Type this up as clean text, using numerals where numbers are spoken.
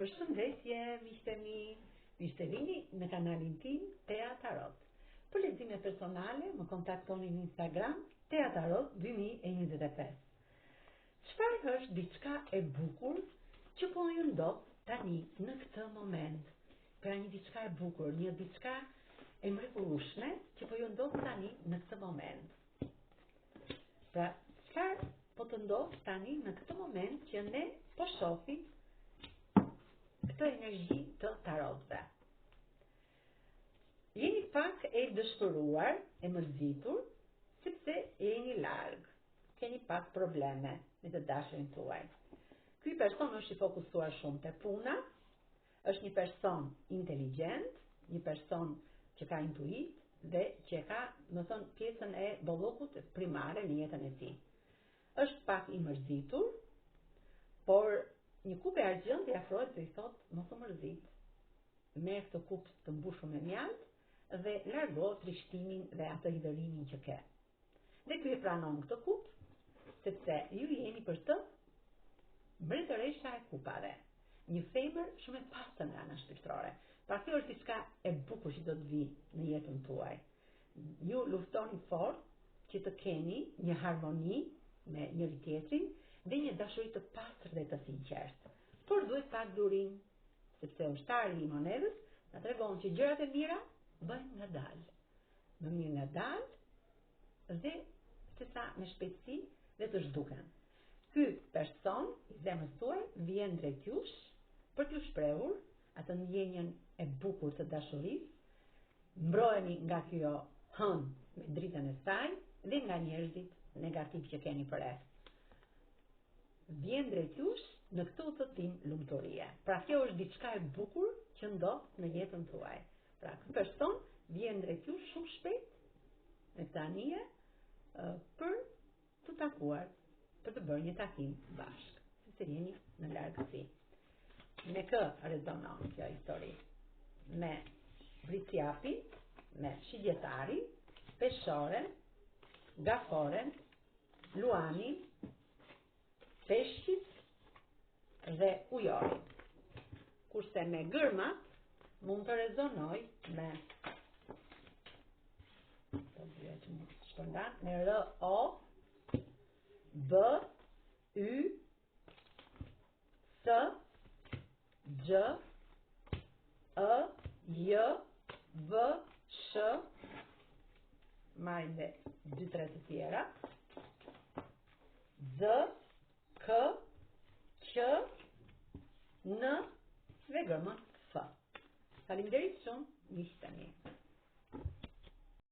Përshëndetje, miqtë e mi. Mirë se vini në kanalin tim Tea Tarot. Për lexime personale më kontaktoni në Instagram Tea Tarot 2025. Çfarë është diçka e bukur që po ju ndodh tani në këtë moment? Pra një diçka e bukur, një diçka e mrekullueshme që po ju ndodh tani në këtë moment. Pra, çfarë po të ndodh tani në këtë moment që ne po shohim këtë energji të tarotëve? Jeni pak e dëshpëruar, e mërzitur, sepse jeni larg. Keni pak probleme me të dashurin tuaj. Ky person është i fokusuar shumë te puna, Është një person inteligjent, një person që ka intuit dhe që e ka, me thënë, pjesën e bollëkut primare në jetën e tij. Është pak i mërzitur, por një kupë e argjendtë i afrohet dhe i thotë, mos u mërzit. Merr këtë kupë të mbushur me mjaltë dhe largo trishtimin dhe atë hidhërimin që ke. Dhe ky e pranon këtë kupë, sepse ju jeni për të mbretëresha e kupave. Një femër shumë e pastër nga ana shpirtërore. Pra kjo është diçka e bukur që do të vijë në jetën tuaj. Ju luftoni fort që të keni një harmoni me njëri tjetrin dhe një dashuri të pastër dhe të sinqertë. Por duhet pak durim, sepse ushtari i monedhës na tregon që gjërat e mira bëhen ngadalë. Më mirë ngadalë dhe se sa me shpejtësi dhe të zhduken. Ky person i zemrës tuaj vjen drejt jush për t'ju shprehur atë ndjenjën e bukur të dashurisë, mbroheni nga kjo hënë me dritën e saj dhe nga njerëzit negativ që keni përreth. Vjen drejt jush në këtë udhëtim lumturie. Pra kjo është diçka e bukur që ndodh në jetën tuaj. Pra, ky person vjen drejt jush shumë shpejt me këtë anije për t'u takuar, për të bërë një takim bashkë, sepse jeni në largësi. Me kë rezonon kjo histori? Me Bricjapin, me Shigjetarin, Peshoren, Gaforen, Luanin, Peshqit dhe Ujorin. Kurse me gërmat mund të rezonojë me të dyja që mund të shpërndan, me R, O, B, Y, S, Gj, Ë, J, V, Sh, marrim dhe 2-3 të tjera, Z, K, Q, N dhe gërmën F. Faleminderit shumë, miqtë e mi.